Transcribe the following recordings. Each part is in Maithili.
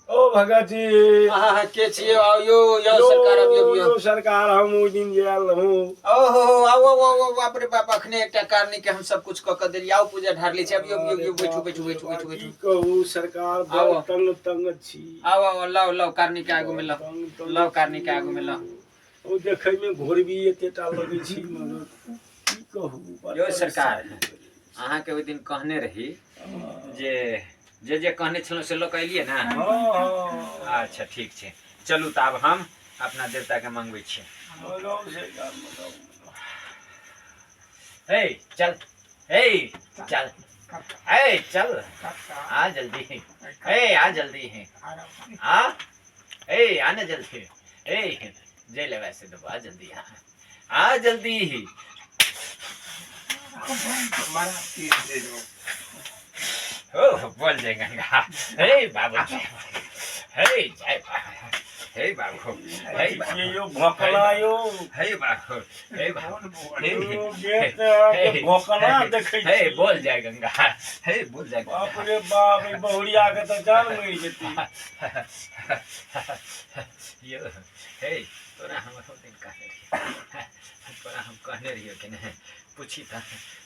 ओ भगत जी। अहाँ के छियै? आउ यौ, यौ सरकार, अबियौ अबियौ। यौ सरकार, हम ओहि दिन जे आयल रहूँ। ओहो हो, आउ आउ आउ आउ, बाप रे बाप, अखने एकटा कारनी के हम सब कुछ कऽ कऽ देलियै। आउ, पूजा ढारले छी। अबियौ अबियौ अबियौ, बैठू बैठू बैठू बैठू की बैठू। कहू सरकार, आउ। बड़ तंग तंग छी। आउ आउ, लाउ लाउ, कारनी के आगू में लाउ। तंग तंग लाउ, कारनी के आगू में लाउ। ओ देखै में घोरबी एतेटा लगै छी, मगर की कहू, बड़ यौ सरकार, परेशानी। अहाँके ओहि दिन कहने रही जे जे जे कहने छलहुँ से लऽ कऽ एलियै ने? हँ। अच्छा, ठीक छै, चलू तऽ आब हम अपना देवताके मंगबै छी। मगाउ सरकार, मगाउ। हे चल, हे चल, हे चल, आ जल्दी, हे आ जल्दी, आ, हे आ ना जल्दी, हे जय ले वैसे दबा, आ जल्दी, आ आ जल्दी। हो बोल जय गंगा, हे बाबू, हे जय, हे बाबू, हे बाबू यौ, भोकला यौ। हे बाबू, हे बाबू, हे। यौ, गेट अहाँके भोकला देखै हे छी। बोल जय गंगा, हे बोल जय गंगा। बाप रे बाप, ई बहुरिया के तऽ जान मरि जेतै। यो हे, तोरा हम ओ दिन कहने रहियो, तोरा हम कहने रहियो कि नहि पूछी तऽ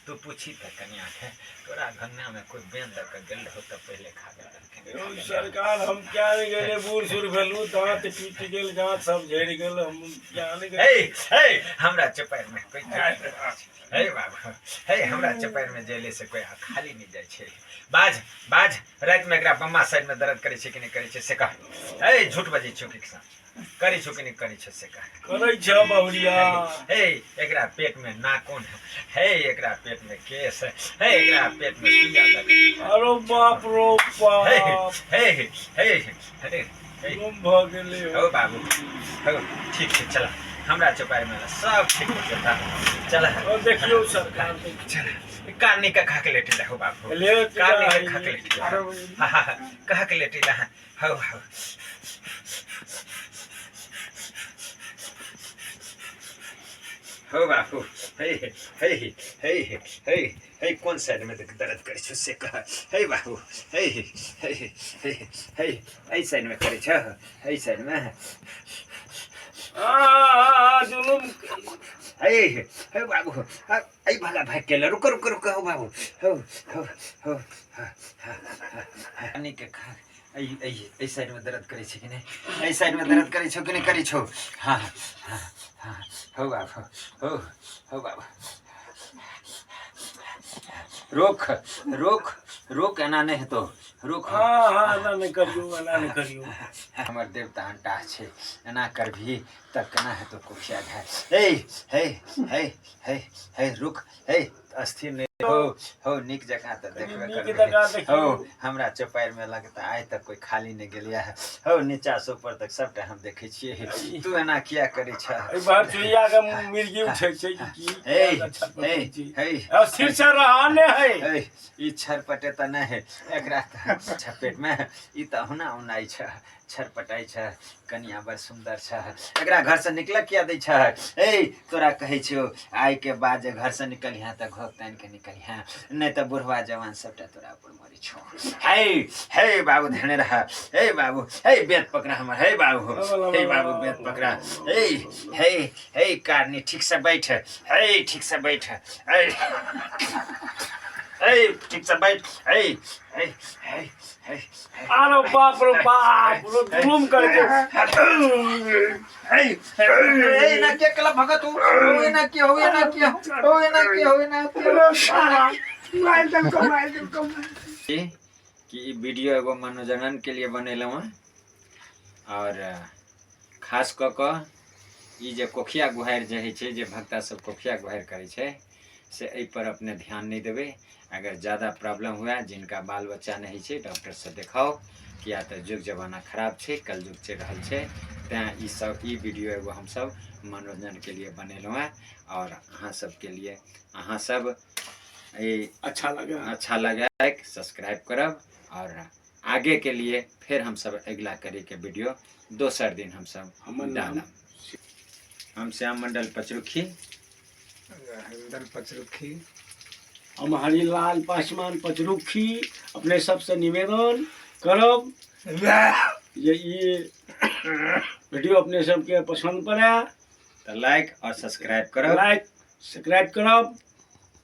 तू पूछी तऽ कनिया के, तोरा गंगा में कोई बेन दऽ के गेल रहो तऽ पहिले खा गेल। यौ सरकार, हम क्या नहि गेलै, बूढ़ सूढ़ भेलहुँ, दाँत टूटि गेल, दाँत सब झड़ि गेल, हम क्या नहि हे गेलै। हे, हमरा चपारि में कोई, हे बाबू, हे, हमरा चपारि में जैले से कोई खाली नहि जाइ छै। बाज बाज, राति में एकरा बम्मा साइड में दर्द करै छै कि नहि करै छै से कह। हे, झूठ बजै छौ कि सच करै छौ कि नहि करै छौ से कह। करै छ बहुरिया। हे, एकरा पेट में नाखून हे, एकरा पेट में केस हे, एकरा पेट में सुइया लग। अरे बाप रो हे। बाप। हे हे हे हे, गुम भऽ गेलै। हो बाबू, हो, ठीक छै, चल, हमरा चौपाई में सब ठीक हो जेता, चल। ओ देखियौ सरकार। चल, कारनी के खा के लेटे हो बाबू। लेट कारनी के जाइ। खा के लेटे, हाँ हाँ, कहा के लेटे ला। हो हो हो बाबू, हे हे हे हे हे, कोन साइड में देख दर्द करै छौ से कह। हे बाबू, हे हे हे हे, एहि साइड में करै छौ, एहि साइड में? आ, आ, आ, जुलुम। हे हे बाबू, एहि भला भागि गेल, रुक रुक रुक, हो बाबू, हो हो हो, के खा, एहि एहि एहि साइडमे दर्द करै छै कि नहि? एहि साइडमे दर्द करै छौ कि नहि करै छौ? हाँ हाँ हाँ, हो बाबू, हो हो बाबू, रोक रोक रोक, एना नहि हेतौ, रोक। हाँ हाँ, एना नहि करियौ, एना नहि करियौ। हमर देवता अंटा छै, एना करबही तऽ केना हेतौ कोखिया घाय? हे हे हे हे हे, रुक, हे, स्थिर नहि हो हो, नीक जकाँ तऽ देखबे नीक करबै। जकाँ देखियौ। हो, हमरा चौपाड़ि में लगता आइ तक कोई खाली नहि गेलिया है। हो, नीचा से ऊपर तक सबटा हम देखै छियै, तू एना किया करै छह? एहि बार चुइया के मिर्गी उठै छै कि की? हे। छटपटै हे। छी। हे। स्थिर से रहा ने है। हे, ई छरपटे तऽ नहि है, एकरा तऽ छपेट में ई तऽ ओहुना उनाइ छै, छरपटाइ छै। कनिया बड़ सुन्दर छै, एकरा घरसँ निकलऽ किया दै छै? ए, तोरा कहै छियौ, आइके बाद जे घरसँ निकलिहें तऽ घोघ तानि कऽ निकलिहें, नहि तऽ बुढ़वा जवान सबटा तोरा ऊपर मरै छौ। हे हे बाबू, धेने रह। हे बाबू, हे, बेत पकड़ा हमर। हे बाबू, हे बाबू, बेत पकड़ा। हे हे हे, कारनी, ठीकसँ बैठ। हे, ठीकसँ बैठ। हे हे, ठीकसँ बैठ। हे हे हे हे। अरे बाप रे बाप रे, जुलुम करके। ए ना के कला भगत हो, हो ना के, हो ना के, हो ना के, हो ना के। मार देलको, मार देलको। कि ई वीडियो एगो मनोरंजन के लिए बनेलहुँ हँ और खास कऽ कऽ ई जे कोखिया गुहारि जे होइ छै, जे भक्ता सब कोखिया गुहारि करै छै, से एहिपर अपने ध्यान नहि देबै। अगर ज़्यादा प्रॉब्लम हुए, जिनका बाल बच्चा नहि होइ छै, डॉक्टरसँ देखाउ, किया तऽ युग जमाना खराब छै, कलयुग चलि रहल छै। तैँ ई सब ई वीडियो एगो हमसब मनोरंजनके लिए बनेलहुँ हँ और अहाँ सबके लिए, अहाँ सब ई अच्छा लगा, अच्छा लगा सब्सक्राइब करब और आगे के लिए फिर हम सब अगला करे के वीडियो दोसर दिन हम सब हमर नाम डालब। हम श्याम मंडल पचरुखी, हरिंदर पचरुखी, हम हरिलाल पासवान पचरुखी अपने सबसे निवेदन करब। जे ई वीडियो अपने सबके पसन्द पड़ै तऽ लाइक और सब्सक्राइब करब। लाइक सब्सक्राइब करब।